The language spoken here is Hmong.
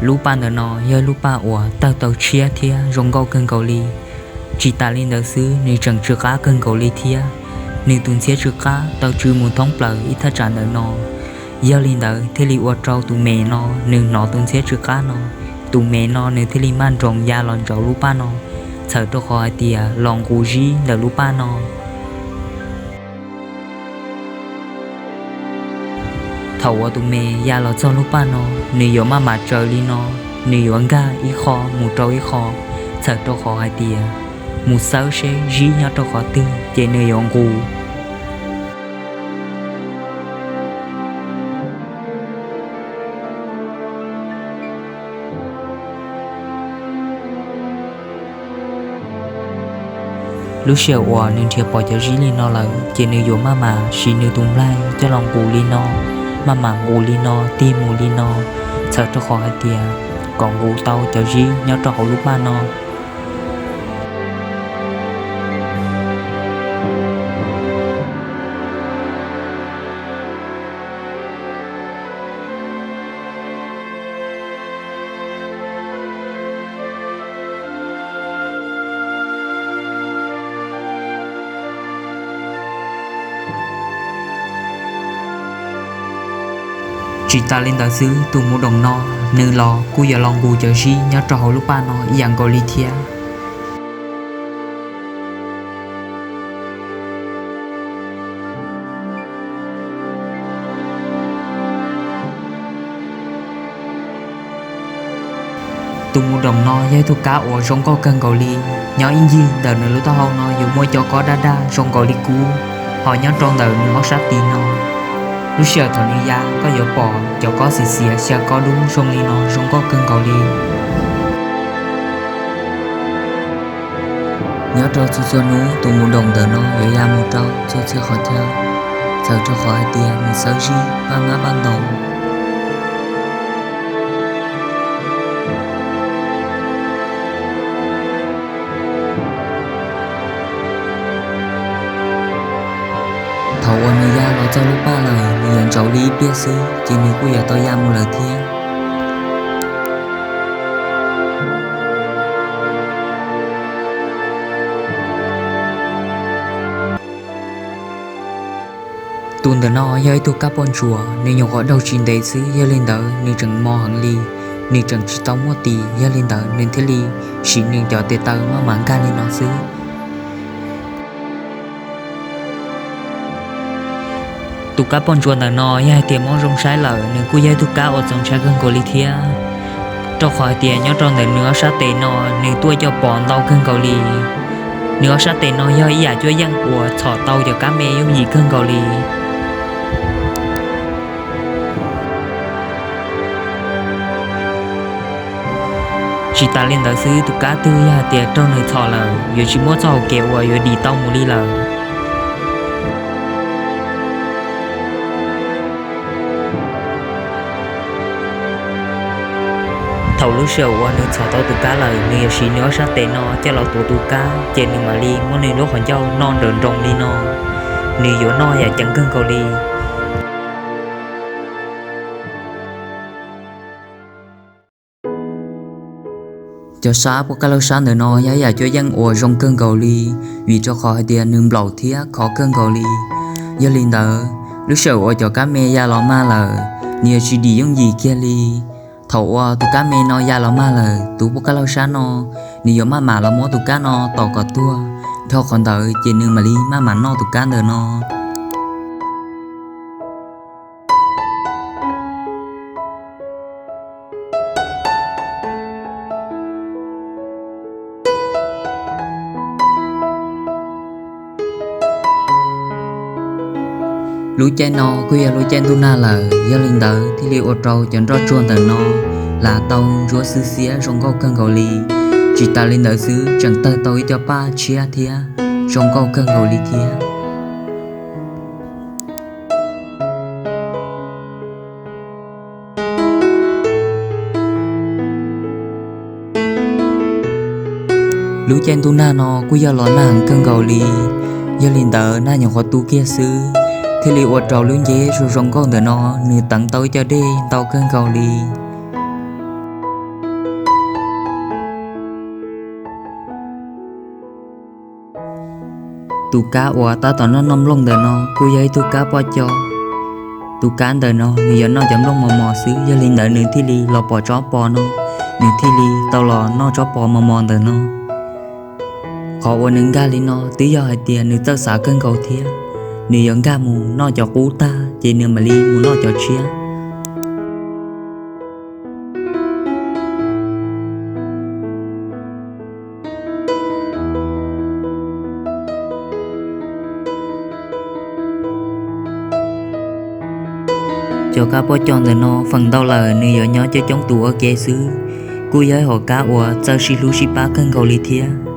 Lub paj ntawm no yog ib lub paj uas tawg tau tshiab thiab zoo nkauj kawg nkaus li. Tsis tas li ntawd xwb, nws tseem tsw qab kawg nkaus li thiab. Nws tus ntxhiab tsw qab tau tsw mus thoob plaws ib thaj tsam ntawm no. Yog li ntawd thiaj li ua rau tus me no nws hnov tus ntxhiab tsw qab no. Tus me no nws thiaj li maj nroos ya los ntawm lub paj no, txhawm rau qhov hais tias los nqus zib ntawm lub paj no. Thaum uas tus me ya los txog lub paj no, nws yuav maj mam tsaws li no, nws yuav nkag ib qho mus rau ib qho, txhawm rau qhov hais tias mus xawb seb zib nyob rau qhov twg ces nws yuav nqus. Lub sij hawm uas nws nrhiav pom cov zib li no lawm ces nws yuav maj mam siv nws tus nplaig coj los nqus li no, maj mam nqus li no tig mus li no, txhawm rau qhov hais tias kom nqus tau cov zib nyob rau hauv lub paj no. Tsis tas li ntawd xwb, tus mus doom no nws los kuj yuav los nqus cov zib nyob rau hauv lub paj no ib yam nkaus li thiab. Tus mus doom no yog ib tug kab uas zoo nkauj kawg nkaus li. Nyob ib ncig ntawm nws lub taub hau no yuav muaj cov kob daj daj zoo nkaus li kub, ho nyob rau ntawm nws ob sab tis no, lub sij hawm thaum nws ya koj yuav pom cov kob xiav xiav xyaw kob dub zoo li no zoo nkauj kawg nkaus li. Nyob rau txhua txhua hnub tus mus doom ntawm no yuav ya mus rau txhua txhia qhov chaw, txhawm rau qhov hais tias nws xawb zib paj mab paj ntoos. Thaum uas nws ya los txog lub paj lawm, nws yuav ntsaum li ib pliag xwb ces nws kuj yuav tau ya mus lawm thiab. Tus ntawm no yog ib tug kab poj ntsuam, nws nyuam qhuav daug tsis ntev xwb, yog li ntawd nws tseem mos heev li, nws tseem tsis tau muaj tis, yog li ntawd nws thiaj li siv nws cov tes taw maj mam nkag li no xwb. Tus kab poj ntsuam ntawm no yog hais tias muab zoo saib lawm nws kuj yog ib tug kab uas txaus ntshai kawg nkaus li thiab, rau qhov hais tias nyob rau ntawm nws ob sab tes no nws tuaj coj pom ntau kawg nkaus li. Nws ob sab tes no yog ib yam cuab yeej uas txhom tau cov kab me yooj yim kawg nkaus li. Tsis tas li ntawd xwb, tus kab twg yog hais tias raug nws txhom lawm yuav tsis muaj txoj hauv kev uas yuav dim tau mus li lawm. Thaum lub sij hawm uas nws txhom tau tus kab lawm, nws yuav siv nws ob sab tes no coj los tuav tus kab, ces nws mam li muab nws lub qhov ncauj noj nrawm nroos li no. Nws yuav noj yam ceev kawg nkaus li. Cov sab puab kab laug sab ntawm no yog ib yam cuab yeej uas zoo kawg nkaus li, vim rau qhov hais tias nws nplaum thiab khov kawg nkaus li. Yog li ntawd, lub sij hawm uas cov kab me ya los mag lawm, nws yuav tsis dim yooj yim kiag li. Thaum uas tus kab me no ya los mag lawm, tus puab kab laug sab no, nws yuav maj mam los muab tus kab no tom kom tuag, dhau qhov ntawd ces nws mam li maj mam noj tus kab ntawm no. Lub caij no kuj yog lub caij ntuj nag lawm, yog li ntawd thiaj li ua rau cov nroj tsuag ntawm no lam tau ntsuab xwb xiab zoo nkauj kawg nkaus li. Tsis tas li ntawd xwb, tseem tawg tau ib co paj tshiab thiab zoo nkauj kawg nkaus li thiab. Lub caij ntuj nag no kuj yog los nag heev kawg nkaus li, yog li ntawd nag nyuam qhuav tu kiag xwb, thiaj li ua rau lub nceb zoo zoo nkauj ntawm no nws teev tau ib co dej ntau kawg nkaus li. Tus kab uas tab tom noj noj nplooj ntawm no kuj yog ib tug kab poj co. Tus kab ntawm no nws yuav noj cov nplooj mos mos xwb, yog li ntawd nws thiaj li los pom tsob pos no, nws thiaj li tau los noj tsob pos mos mos ntawm no. Qhov uas nws nkag li no twb yog hais tias nws txawj xav kawg nkaus thiab, nws yuav nkag mus noj cov qub tag ces nws mam li mus noj cov tshiab. Cov kab poj co ntawm no feem ntau lawm nws yuav nyob coob coob tus ua ke xwb, kuj yog ib hom kab uas txawj sib hlub sib pab kawg nkaus li thiab.